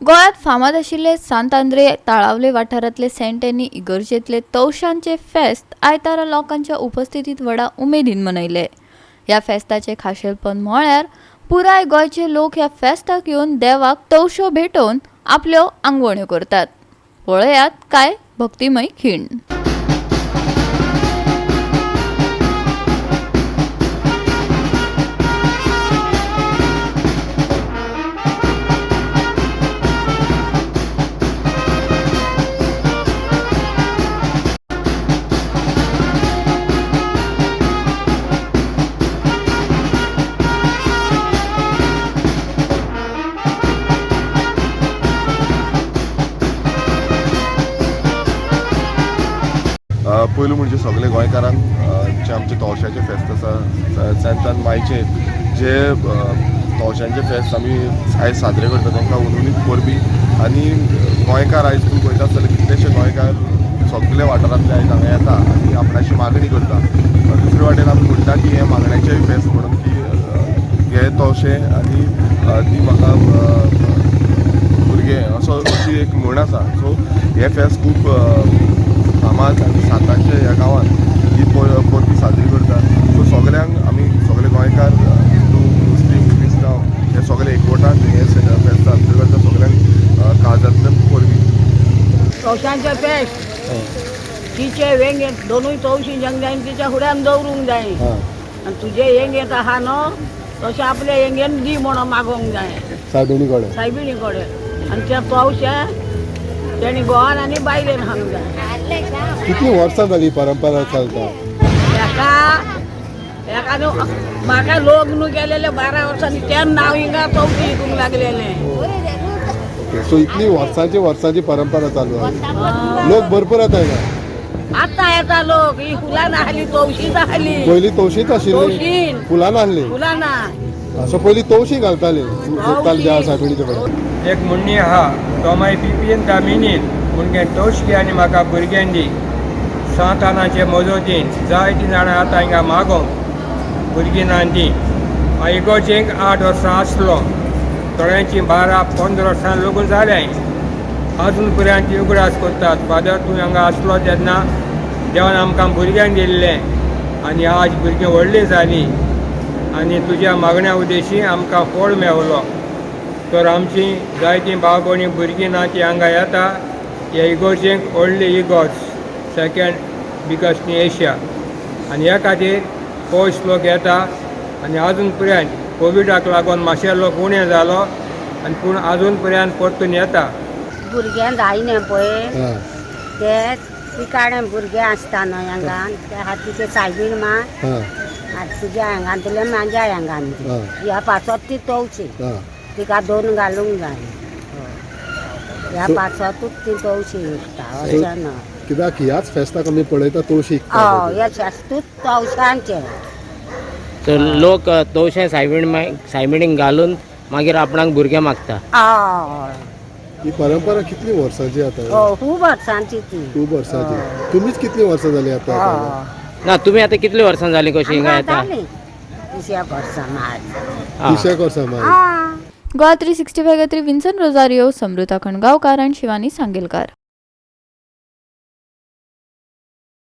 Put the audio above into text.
गोंयांत फामाद आशिल्ले सांत आंद्रे ताळावले वाठारांतले सेंट एनी इगर्जेंतले तवशांचे फेस्त आयतारा लोकांच्या उपस्थितीत व्हडा उमेदीन मनयले. ह्या फेस्ताचें खाशेलपण म्हळ्यार पुराय गोंयचे लोक ह्या फेस्ताक येवन देवाक तवश्यो भेटोवन आपल्यो आंगवण्यो करतात. पळयात काय भक्तिमय खीण. पयलू म्हणजे सगळे गोंयकारांक जे आमचे तवशाचें फेस्त आसा सांतान मायचें जे तवशांचें फेस्त आमी आयज साजरे करता तांकां हुनहुनीत परबीं. आनी गोंयकार आयज तूं पळयता आसतले कितलेशे गोंयकार सगळे वाठारांतले आयज हांगा येता आनी आपणाची मागणी करता. दुसरे वाटेन आमी म्हणटा की हें मागण्याचेंय फेस्त म्हणून की हे तवशे आनी ती म्हाका भुरगे असो अशी एक म्हण आसा. सो हें फेस्त खूब फामाद आनी सातांचे ह्या गांवांत ही परबी साजरी करतात. सो सगल्यांक आमी सगळे गोंयकार हिंदू मुस्लीम क्रिस्तांव हे सगळे एकवटान हे फेस्त साजरे करता. सगल्यांक काळजांतल्यान परबी. तवशांचे फेस्त तिचे वेंगेत दोनूय तवशी जंग जाय तिच्या फुड्यान दवरूंक जाय आनी तुजे येंगेत आहा न्हू तशें आपले येंगेन दी म्हणून मागोंक जाय सायबिणी कडेन सायबिणी कडेन. आनी ते तवशे तेणी गोवान आनी बायलेन हाडूंक जाय. कितली वर्सां जाली परंपरा चलता? एका एका न्हू म्हाका लग्न केलेले 12 वर्सांनी तेन्ना नांव हिंगा तवशी विकूंक लागलेले. ओके, सो इतली वर्सांची वर्सांची परंपरा चालू आसा. लोक भरपूर येता हिंगा. आतां येता लोक. ही फुलां नासली तवशीच आसली. पयलीं तवशीच आशिल्ली, तवशीन फुलां नासली. फुलां ना. सो पयलीं तवशी घालताली सोदताली ज्या सायबिणीचे कडेन. एक म्हणणी आहा, तोमाय पिपीन दामिनीन मुणगे तोशकी आनी म्हाका भुरग्यां दी. सांतानाचे मजोतीन जायतीं जाणां आतां हिंगा मागोंक भुरगीं ना ती. हांव इगोर्जेक 8 वर्सां आसलो. थोड्यांची 12-15 वर्सां लग्न जालें. अजून पर्यंत ती उगडास करतात, फादर तूं हांगा आसलो तेन्ना देवान आमकां भुरग्यांक दिल्लें आनी आज भुरगीं व्हडलीं जालीं आनी तुज्या मागण्या उद्देशी आमकां फळ मेवलो. तर आमची जायतीं भाव भयणी भुरगीं ना ती हांगा येता. ह्या इगोर्जेक व्हडली इगोर्ज सेकेंड बिगस्ट इन एशिया आनी ह्या खातीर पयस लोक येता. आनी आजून पर्यंत कोविडाक लागून मातशे लोक उणें जालो आनी पूण आजून पर्यंत परतून येता. भुरग्यां जायना पळय हां ते पिकाडे भुरगे आसता न्हय हांगा त्या खातीर ते सायबीण मा हां आनी तुज्या हांगांतले म्हाज्या हांगान हां. ह्या पासत ती तवशी हां तिका 2 घालूंक जाय. ह्या पासतूच ती तवशी विकता अशें न्हय. कित्याक ह्याच फेस्ताक आमी पळयता तवशी हय विकता. ह्या फेस्तूच तवशांचें. तर लोक तवशें सायबिणीक घालून मागीर आपणाक भुरगें मागता. हय ही परंपरा कितली वर्सांची आतां? हय खूब वर्सांची ती. खूब वर्सांची. तुमीच कितली वर्सां जाली आतां? हय ना तुमी आतां कितली वर्सां जालीं कशीं हिंगा आमकां येता? जालीं 30 वर्सां मार. आं. 30 वर्सां मागीर. आं गोवा 365 खातीर विन्सन रोजारियो, समृता खणगांवकार आनी शिवानी सांगेलकार.